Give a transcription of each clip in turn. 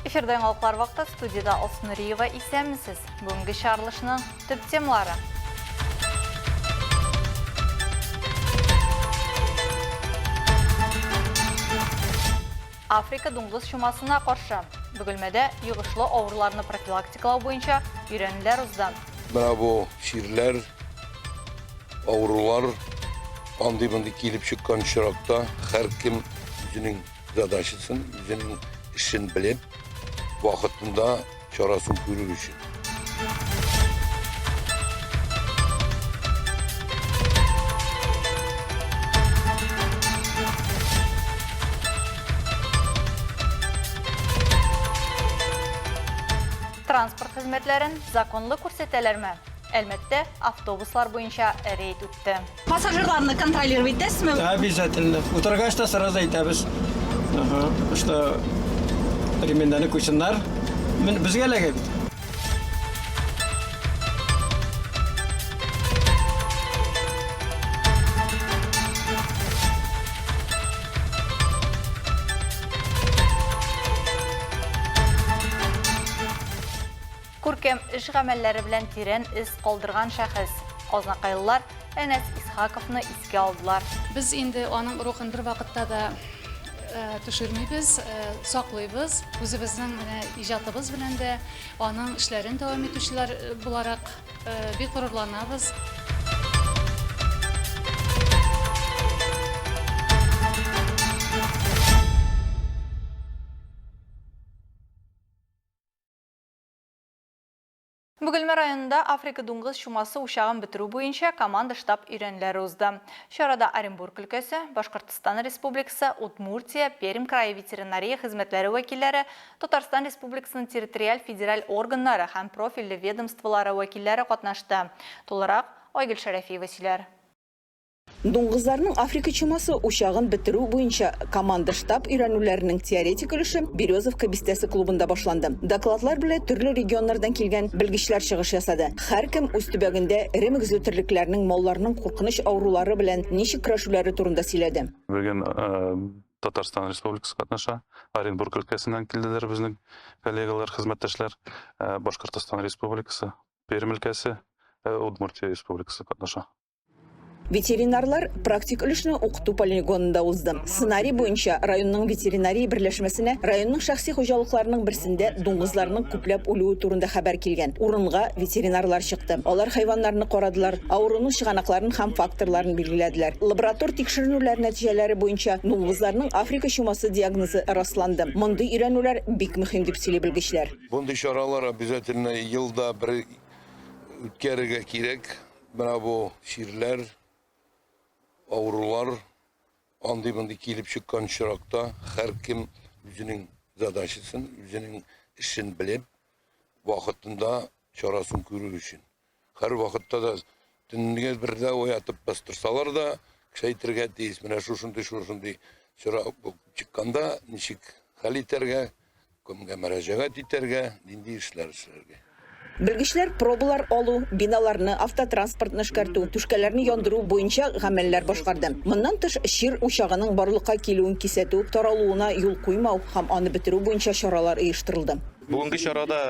Эфирда яңалыклар вакыты студиядә Алсу Нуриева исәнмесез. Бүгенге чыгарылышның төп темалары. Африка дуңгыз чумасына каршы Бөгелмәдә йогышлы авыруларны профилактикалау буенча өйрәнүләр узды. Менә бу чирләр, авырулар андый-мондый килеп чыккан очракта һәркем үзенең задачасын, үзенең эшен белеп, вакытында чарасын күрер өчен. Транспорт хезмәтләрен законлы күрсәтәләрме? Әлмәттә автобуслар буенча рейд үтте. Пассажирларны контролировать итәсезме? Обязательно. Утыргач та сразу әйтәбез. Ага, что ременнәрне куйсыннар. Мен безгә эләгә бит. Күркәм эш-гамәлләре белән тирән эз калдырган шәхес. Азнакайлылар Әнәс Исхаковны искә алдылар. Без инде аның рухын бервакытта да төшермибез, саклыйбыз. Үзебезнең менә иҗатыбыз белән дә аның эшләрен дәвам итүчеләр буларак бик горурланабыз. Бөгелмә районында Африка дуңгыз чумасы учагын бетерү буенча команда-штаб өйрәнүләре узды. Чарада Оренбург өлкәсе, Башкортстан Республикасы, Удмуртия, Пермь крае ветеринария хезмәтләре вәкилләре, Татарстан Республикасының территориаль федераль органнары һәм профильле ведомстволары вәкилләре катнашты. Тулырак Айгөл Шәрәфиева сөйләр. Дуңгызларның Африка чумасы учагын бетерү буенча команда-штаб өйрәнүләренең теоретик өлеше Березовка бистәсе клубында башланды. Докладлар белән төрле регионнардан килгән белгечләр чыгыш ясады. Һәркем үз төбәгендә эре мөгезле терлекләрнең, малларның куркыныч авырулары белән ничек көрәшүләре турында сөйләде. Бүген Татарстан Республикасы катнаша. Оренбург өлкәсеннән килделәр безнең коллегалар, хезмәттәшләр. Башкортостан Республикасы, Пермь өлкәсе, Удмуртия Республикасы катнаша. Ветеринарлар практик өлешне укыту полигонында узды. Сценарий буенча районның ветеринария берләшмәсенә районның шәхси хуҗалыкларының берсендә дуңгызларның күпләп үлүе турында хәбәр килгән. Урынга ветеринарлар чыкты. Алар хайваннарны карадылар, авыруның чыганакларын һәм факторларын билгеләделәр. Лаборатор тикшеренүләр нәтиҗәләре буенча дуңгызларның Африка чумасы диагнозы расланды. Мондый өйрәнүләр бик мөһим, дип сөйли белгечләр. Мондый чаралар обязательно елда бер үткәрергә кирәк. Менә бу чирләр, авырулар андый-мондый килеп чыккан очракта һәркем үзенең задачасын, үзенең эшен белеп, вакытында чарасын күрер өчен. Һәр вакытта да төнгә бердә уятып бастырсалар да, кеше әйтергә тиеш, менә шушындый, шушындый чара чыкканда ничек хәл итәргә, Кемгә мөрәҗәгать итәргә, нинди эшләр эшләргә? Белгечләр пробалар алу, биналарны, автотранспортны эшкәртү, түшкәләрне яндыру буенча гамәлләр башкарды. Моннан тыш, чир учагының барлыкка килүен кисәтү, таралуына юл куймау һәм аны бетерү буенча чаралар оештырылды. Бүгенге чарада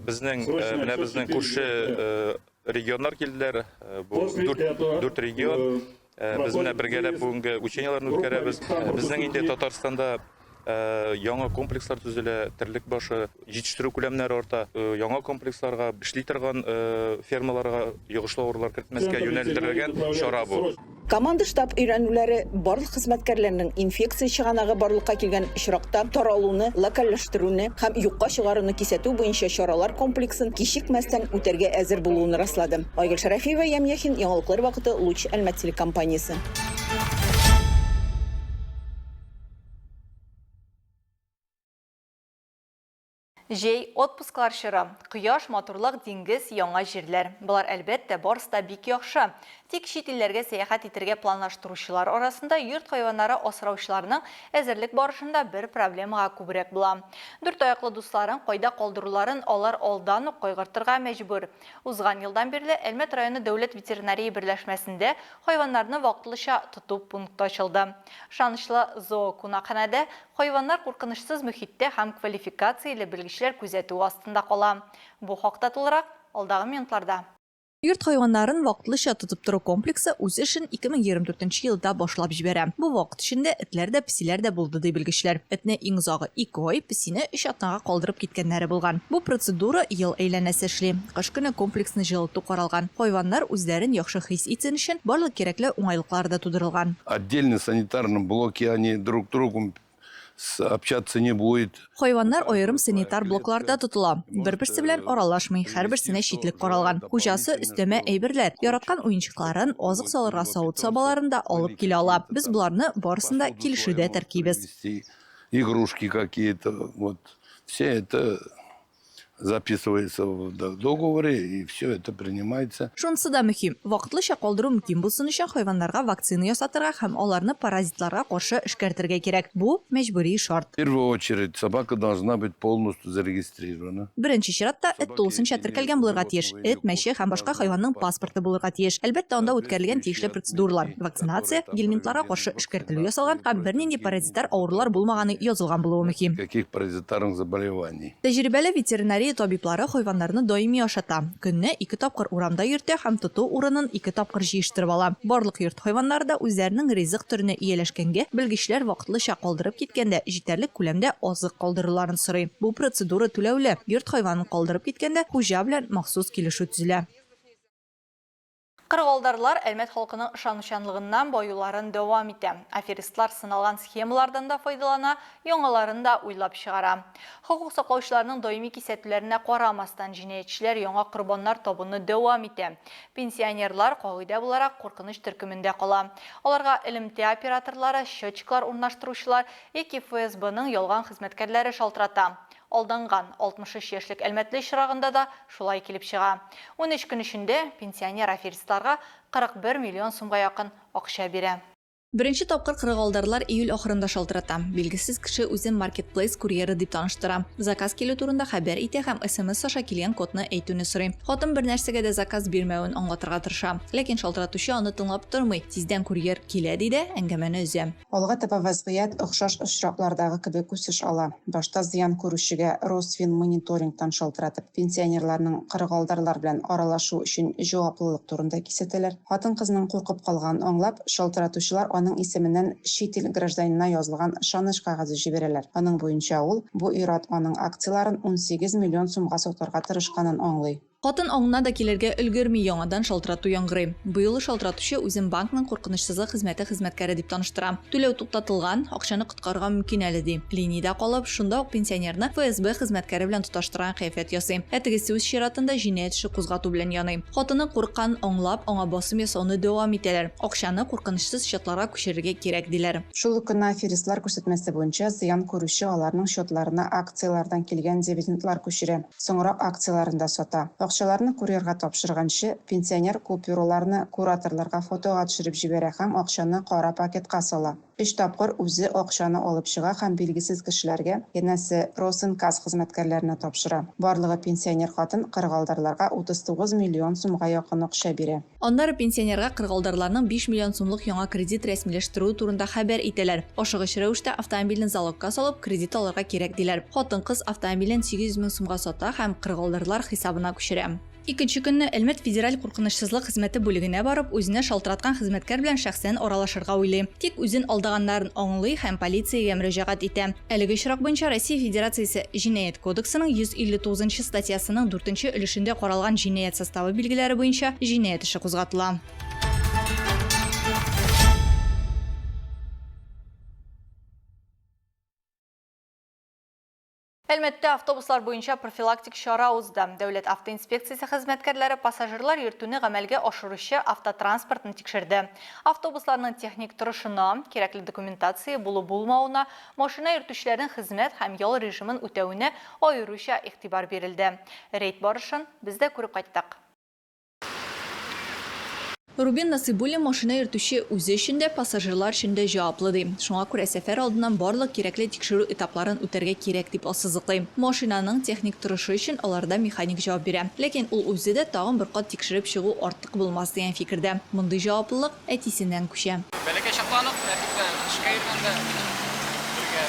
безнең менә безнең күрше регионнар килделәр. Бу дүрт регион. Без менә бергәләп бүгенге учениеләрне үткәрәбез. Безнең инде Татарстанда яңа комплекслар төзелә, терлек башы, җитештерү күләмнәре арта. Яңа комплексларга, эшли торган фермаларга йогышлы авырулар кертмәскә юнәлдерелгән чара бу. Команда-штаб өйрәнүләре барлык хезмәткәрләрнең инфекция чыганагы барлыкка килгән очракта таралуны локальләштерүне һәм юкка чыгаруны кисәтү буенча чаралар комплексын кичекмәстән үтәргә әзер булуын раслады. Айгөл Шәрәфиева, Ям Яхин, Яңалыклар вакыты, Луч, Әлмәт телекомпаниясе. Җәй, отпусклар чоры. Кояш, матурлык, диңгез, яңа җирләр. Болар, әлбәттә, барысы да бик яхшы. Тик чит илләргә сәяхәт итергә планлаштыручылар арасында йорт хайваннары асраучыларның әзерлек барышында бер проблемага күбрәк була. Дүрт аяклы дусларын кайда калдыруларын алар алдан ук кайгыртырга мәҗбүр. Узган елдан бирле Әлмәт районы дәүләт ветеринария берләшмәсендә хайваннарны вакытлыча тоту пункты ачылды. Ышанычлы зоокунакханәдә хайваннар куркынычсыз мөхиттә һәм квалификацияле белгечләр күзәтүе астында кала. Бу хакта тулырак алдагы минутларда. Йорт хайваннарын вакытлыча тотып тору комплексы үз эшен 2024 нче елда башлап җибәрә. Бу вакыт эчендә этләр дә, песиләр дә булды, ди белгечләр. Этне иң озагы ике ай, песине өч атнага калдырып киткәннәре булган. Бу процедура ел әйләнәсе эшли. Кыш көне комплексны җылыту каралган. Хайваннар үзләрен яхшы хис итсен өчен барлык кирәкле уңайлыклар да тудырылган. Отдельно санитарном блоке они друг другом общаться не будет. Хайваннар аерым санитар блокларда тотыла. Бер-берсе белән аралашмый, һәрберсенә читлек каралган. Хуҗасы өстәмә әйберләр, яраткан уенчыкларын, азык салырга савыт-сабаларын да алып килә ала. Без боларны барысын да килешүдә теркибез. Игрушки какие-то, вот, все это записывается в договоре и все это принимается. Шунысы да мөһим, вакытлыча калдыру мөмкин булсын өчен хайваннарга вакцина ясатырга һәм аларны паразитларга каршы эшкәртергә кирәк. Бу, мәҗбүри шарт. В первую очередь собака должна быть полностью зарегистрирована. Беренче чиратта, эт тулысынча теркәлгән булырга тиеш. Эт, мәче һәм башка хайванның паспорты булырга тиеш. Әлбәттә, анда үткәрелгән тиешле процедуралар, вакцинация, гельминтларга каршы эшкәртелү ясалган һәм бернинди паразитар авырулар булмаганы язылган булуы мөһим. Никаких паразитарных заболеваний. Тәҗрибәле ветеринария табиблары хайваннарны даими ашата, көненә ике тапкыр урамда йөртә һәм тоту урынын ике тапкыр җыештырып ала. Барлык йорт хайваннары да үзләренең ризык төренә ияләшкәнгә, белгечләр вакытлыча калдырып киткәндә җитәрлек күләмдә азык калдыруларын сорый. Бу процедура түләүле, йорт хайванын калдырып киткәндә хуҗа белән махсус килешү төзелә. Кырыгалдарлар Әлмәт халкының ышанучанлыгыннан баюларын дәвам итә. Аферистлар сыналган схемалардан да файдалана, яңаларын да уйлап чыгара. Хокук саклаучыларның даими кисәтүләренә карамастан, җинаятьчеләр яңа корбаннар табуны дәвам итә. Пенсионерлар, кагыйдә буларак, куркыныч төркемендә кала. Аларга элемтә операторлары, счетчиклар урнаштыручылар яки ФСБның ялган хезмәткәрләре шалтырата. Алданган 63 яшьлек әлмәтле очрагында да шулай килеп чыга. 13 көн эчендә пенсионер аферистларга 41 миллион сумга якын акча бирә. Беренче тапкыр кырыгалдарлар июль ахырында шалтырата. Билгесез кеше үзен маркетплейс курьеры дип таныштыра. Заказ килү турында хәбәр итә һәм смс аша килгән кодны әйтүне сорый. Хатын бернәрсәгә дә заказ бирмәвен аңлатырга тырыша. Ләкин шалтыратучы аны тыңлап тормый, тиздән курьер килә ди дә, әңгәмәне өзә. Алга таба вәзгыять охшаш очраклардагы кебек үсеш ала. Башта зыян күрүчегә Росфинмониторингтан шалтыратып, пенсионерларның кырыгалдарлар белән аралашу өчен җаваплылык турында кисәтәләр. Хатын-кызның куркып калганын аңлап, шалтыратучылар аның исеменнән чит ил гражданинына язылган ышаныч кәгазе җибәрәләр. Аның буенча ул бу ир-ат аның акцияләрен 18 миллион сумга сатарга тырышканын аңлый. Хатын аңына да килергә өлгерми, яңадан шалтырату яңгырый. Бу юлы шалтыратучы үзен банкның куркынычсызлык хезмәте хезмәткәре дип таныштыра. Түләү туктатылган, акчаны коткарырга мөмкин әле, ди. Линиядә калып, шунда ук пенсионерны ФСБ хезмәткәре белән тоташтырган кыяфәт ясый. Ә тегесе үз чиратында җинаять эше кузгату белән яный. Хатынның курыкканын аңлап, аңа басым ясауны дәвам итәләр. Акчаны куркынычсыз счетларга күчерергә кирәк, диләр. Шул ук көнне аферистлар күрсәтмәсе буенча, зыян күрүче аларның счетларына акцияләрдән килгән дивидендлар күчерә. Соңрак акцияләрен дә сата. Акчаларны курьерга тапшырганчы, пенсионер купюраларны кураторларга фотога төшереп җибәрә һәм акчаны кара пакетка сала. Өч тапкыр үзе акчаны алып чыга һәм билгесез кешеләргә, янәсе, Росинкасс хезмәткәрләренә тапшыра. Барлыгы пенсионер хатын кырыгалдарларга 39 миллион сумга якын акча бирә. Аннары пенсионерга кырыгалдарларның 5 миллион сумлык яңа кредит рәсмиләштерүе турында хәбәр итәләр. Ашыгыч рәвештә автомобильне залогка салып, кредит алырга кирәк, диләр. Хатын-кыз автомобилен 800 мең сумга сата һәм кырыгалдарлар хисабына күчерә. Икенче көнне Әлмәт федераль куркынычсызлык хезмәте бүлегенә барып, үзенә шалтыраткан хезмәткәр белән шәхсән аралашырга уйлый. Тик үзен алдаганнарын аңлый һәм полициягә мөрәҗәгать итә. Әлеге очрак буенча Россия Федерациясе Җинаять кодексының 159 нчы статьясының дүртенче өлешендә каралган җинаять составы билгеләре буенча җинаять эше кузгатыла. Әлмәттә автобуслар буенча профилактик чара узды. Дәүләт автоинспекциясе хезмәткәрләре пассажирлар йөртүне гамәлгә ашыручы автотранспортны тикшерде. Автобусларның техник торышына, кирәкле документация булу-булмавына, машина йөртүчеләрнең хезмәт һәм ял режимын үтәвенә аеруча игътибар бирелде. Рейд барышын без дә күреп кайттык. Рубин Насыйбуллин машина йөртүче үзе өчен дә, пассажирлар өчен дә җаваплы, ди. Шуңа күрә сәфәр алдыннан барлык кирәкле тикшерү этапларын үтәргә кирәк, дип ассызыклый. Машинаның техник торышы өчен аларда механик җавап бирә. Ләкин ул үзе дә тагын бер кат тикшереп чыгу артык булмас, дигән фикердә. Мондый җаваплылык әтисеннән күчә. Бәләкәй чактан ук әти белән эшкә йөргәндә бергә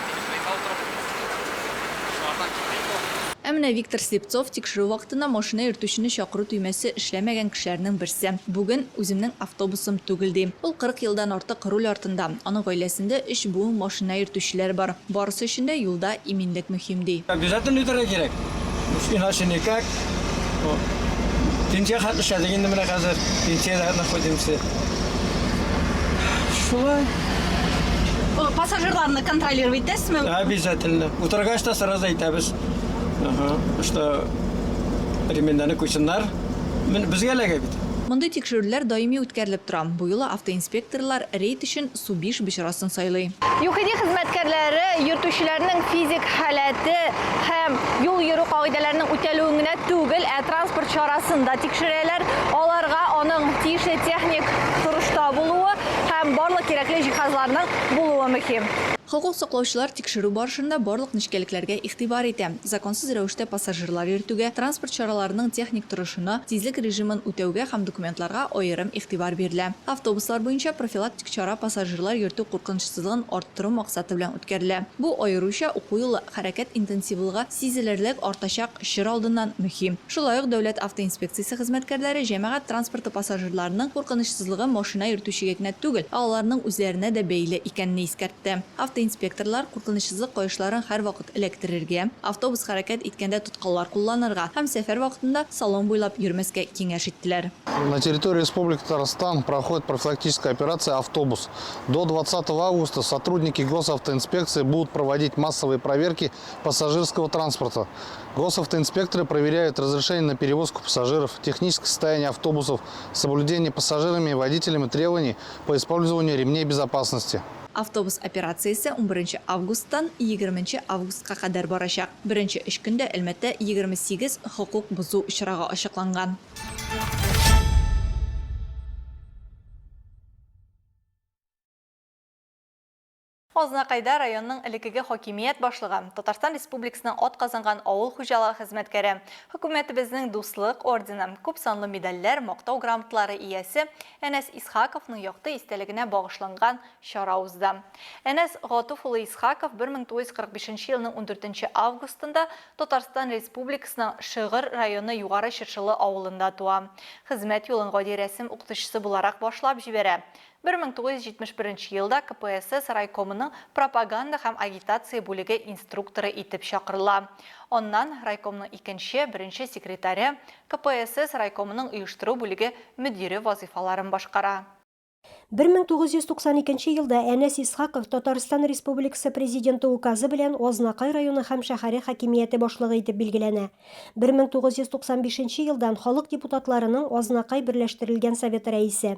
әтинең кырыенда утырып, шулардан килде инде ул. Ә менә Виктор Слепцов тикшерү вакытында машина йөртүчене чакыру төймәсе эшләмәгән кешеләрнең берсе. Бүген үземнең автобусым түгел, ди. Ул 40 елдан артык руль артында. Аның гаиләсендә өч буын машина йөртүчеләр бар. Барысы өчен дә юлда иминлек мөһим, ди. Обязательно үтәргә кирәк. Иначе никак. Пенсия хәтле эшләдек инде менә хәзер. Пенсиядә находимся. Шулай. Пассажирларны контролировать итәсезме? Обязательно. Утыргач та сразу әйтәбез. Ага, что ременнәрне куйсыннар. Безгә эләгә бит. Мондый тикшерүләр даими үткәрелеп тора. Бу юлы автоинспекторлар рейд өчен Субиш боҗрасын сайлый. ЮХИДИ хезмәткәрләре йөртүчеләрнең физик халәте һәм юл йөрү кагыйдәләренең үтәлүен генә түгел, ә транспорт чарасын да тикшерәләр. Аларга аның тиешле техник торышта булуы һәм барлык кирәкле җиһазларның булуы мөһим. Хокук саклаучылар тикшерү барышында барлык нечкәлекләргә игътибар итә. Законсыз рәвештә пассажирлар йөртүгә, транспорт чараларының техник торышына, тизлек режимын үтәүгә һәм документларга аерым игътибар бирелә. Автобуслар буенча профилактик чара пассажирлар йөртү куркынычсызлыгын арттыру максаты белән үткәрелә. Бу аеруча уку юлы хәрәкәт интенсивлыгы сизелерлек артачак чор алдыннан мөһим. Шулай ук Дәүләт автоинспекциясе хезмәткәрләре җәмәгать транспорты пассажирларының куркынычсызлыгы машина йөртүчегә генә түгел, ә аларның үзләренә дә бәйле икәнне искәртте. Автоинспекторлар куркынычсызлык каешларын һәрвакыт эләктерергә, автобус хәрәкәт иткәндә тоткалар кулланырга һәм сәфәр вакытында салон буйлап йөрмәскә киңәш иттеләр. На территории Республики Татарстан проходит профилактическая операция «Автобус». До 20 августа сотрудники госавтоинспекции будут проводить массовые проверки пассажирского транспорта. Госавтоинспекторы проверяют разрешение на перевозку пассажиров, техническое состояние автобусов, соблюдение пассажирами и водителями требований по использованию ремней безопасности. Автобус операциясе унберенче августтан егерменче августка кадәр барачак. Беренче өч көндә Әлмәттә 28 хокук бозу очрагы ачыкланган. Азнакайда районның элеккеге хакимият башлыгы, Татарстан Республикасының атказанган авыл хуҗалыгы хезмәткәре, хөкүмәтебезнең Дуслык ордены, күп санлы медальләр, мактау грамоталары иясе Әнәс Исхаковның якты истәлегенә багышланган чара узды. Әнәс Гатуф улы Исхаков 1945 елның ундүртенче августында Татарстан Республикасының Шөгер районы Югары Чыршылы авылында туа. Хезмәт юлын гади рәсем укытучысы буларак башлап җибәрә. 1971 елда КПСС райкомының пропаганда һәм агитация бүлеге инструкторы итеп чакырыла. Аннан райкомның икенче, беренче секретаре, КПСС райкомының оештыру бүлеге мөдире вазыйфаларын башкара. 1992 елда Әнәс Исхаков Татарстан Республикасы Президенты Указы белән Азнакай районы һәм шәһәре хакимияте башлыгы итеп билгеләнә. 1995 елдан халык депутатларының Азнакай берләштерелгән советы рәисе.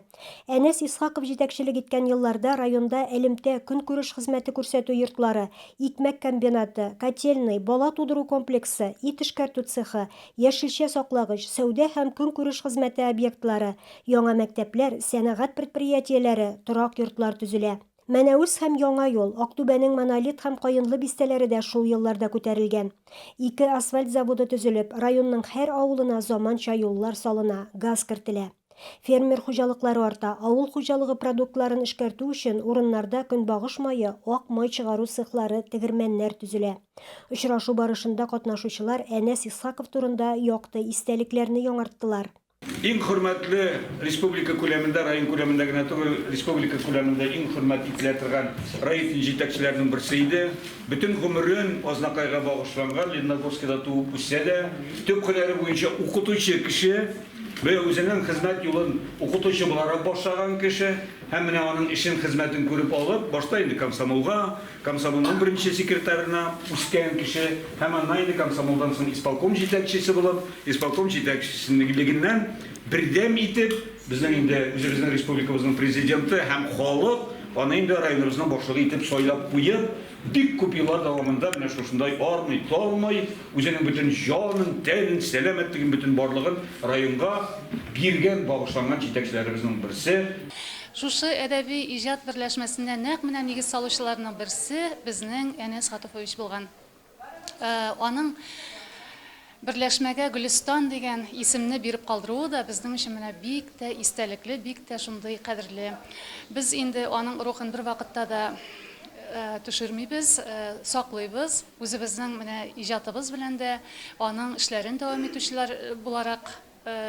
Әнәс Исхаков җитәкчелек иткән елларда районда элемтә, көнкүреш хезмәте күрсәтү йортлары, икмәк комбинаты, котельный, бала тудыру комплексы, ит эшкәртү цехы, яшелчә саклагыч, сәүдә һәм көнкүреш хезмәте объектлары, яңа мәктәпләр, сәнәгать предприятиеләре, торак йортлар төзелә. Мәнәвез һәм Яңа юл, Актүбәнең Монолит һәм Каенлы бистәләре дә шул елларда күтәрелгән. Ике асфальт заводы төзелеп, районның һәр авылына заманча юллар салына, газ кертелә. Фермер хуҗалыклары арта, авыл хуҗалыгы продуктларын эшкәртү өчен урыннарда көнбагыш мае, ак май чыгару цехлары, тегермәннәр төзелә. Очрашу барышында катнашучылар Әнәс Исхаков турында якты истәлекләрне яңарттылар. Иң хөрмәтле республика күләмендә, район күләмендә генә түгел, республика күләмендә иң хөрмәт ителә торган район җитәкчеләренең берсе иде. Бөтен гомерен Азнакайга багышланган, Лениногорскида туып үссә дә, төп һөнәре буенча укытучы кеше, вә үзенең хезмәт юлын укытучы буларак башлаган кеше. Һәм менә аның эшен, хезмәтен күреп алып, башта инде комсомолга, комсомолның беренче секретарена үскән кеше һәм аннан инде комсомолдан соң исполком җитәкчесе булып, исполком җитәкчеселегеннән бердәм итеп, безнең инде үзебезнең республикабызның президенты һәм халык аны инде районыбызның башлыгы итеп сайлап куеп, Бик күп еллар дәвамында менә шушындай армый, талмый, үзенең бөтен җанын, тәнен, сәламәтлеген, бөтен барлыгын районга биргән, багышланган җитәкчеләребезнең берсе. Шушы әдәби иҗат берләшмәсенә нәкъ менә нигез салучыларның берсе безнең Әнәс Гатуфович булган. Аның Берләшмәгә Гөлестан дигән исемне биреп калдыруы да безнең өчен менә бик тә истәлекле, бик тә шундый кадерле. Без инде аның рухын бервакытта да төшермибез, саклыйбыз. Үзебезнең менә иҗатыбыз белән дә, аның эшләрен дәвам итүчеләр буларак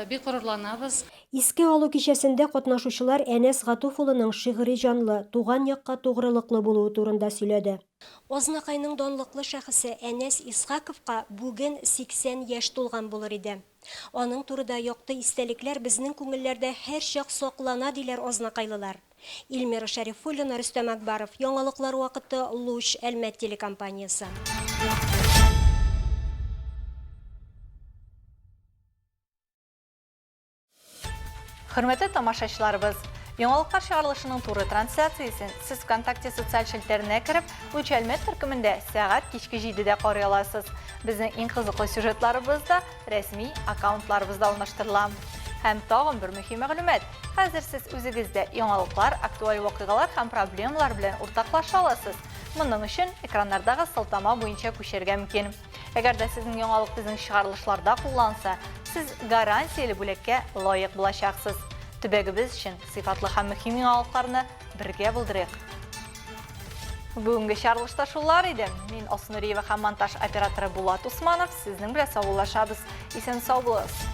бик горурланабыз. Искә алу кичәсендә катнашучылар Әнәс Гатуф улының шигъри җанлы, туган якка тугрылыклы булуы турында сөйләде. Азнакайның данлыклы шәхесе Әнәс Исхаковка бүген 80 яшь тулган булыр иде. Аның турыда якты истәлекләр безнең күңелләрдә һәрчак саклана, диләр азнакайлылар. Илмира Шәрифуллина, Рөстәм Акбаров, Яңалыклар вакыты, Луч, Әлмәт телекомпаниясе. Хөрмәтле тамашачыларыбыз, яңалыклар чыгарылышының туры трансляциясен сез ВКонтакте социаль челтәренә кереп, Луч Әлмәт төркемендә сәгать кичке 7-дә карый аласыз. Безнең иң кызыклы сюжетларыбыз да рәсми аккаунтларыбызда урнаштырыла. Һәм тагын бер мөһим мәгълүмат. Хәзер сез үзегез дә яңалыклар, актуаль вакыйгалар һәм проблемалар белән уртаклаша аласыз. Моның өчен экраннардагы сылтама буенча күчәргә мөмкин. Әгәр дә сезнең яңалык безнең чыгарылышларда кулланса, сез гарантияле бүләккә лаек булачаксыз. Төбәгебез өчен сыйфатлы һәм мөһим яңалыкларны бергә булдырыйк. Бүгенге чыгарылышта шулар иде. Мин Алсу Нуриева һәм монтаж операторы Булат Усманов сезнең белән саубуллашабыз. Исән-сау булыгыз.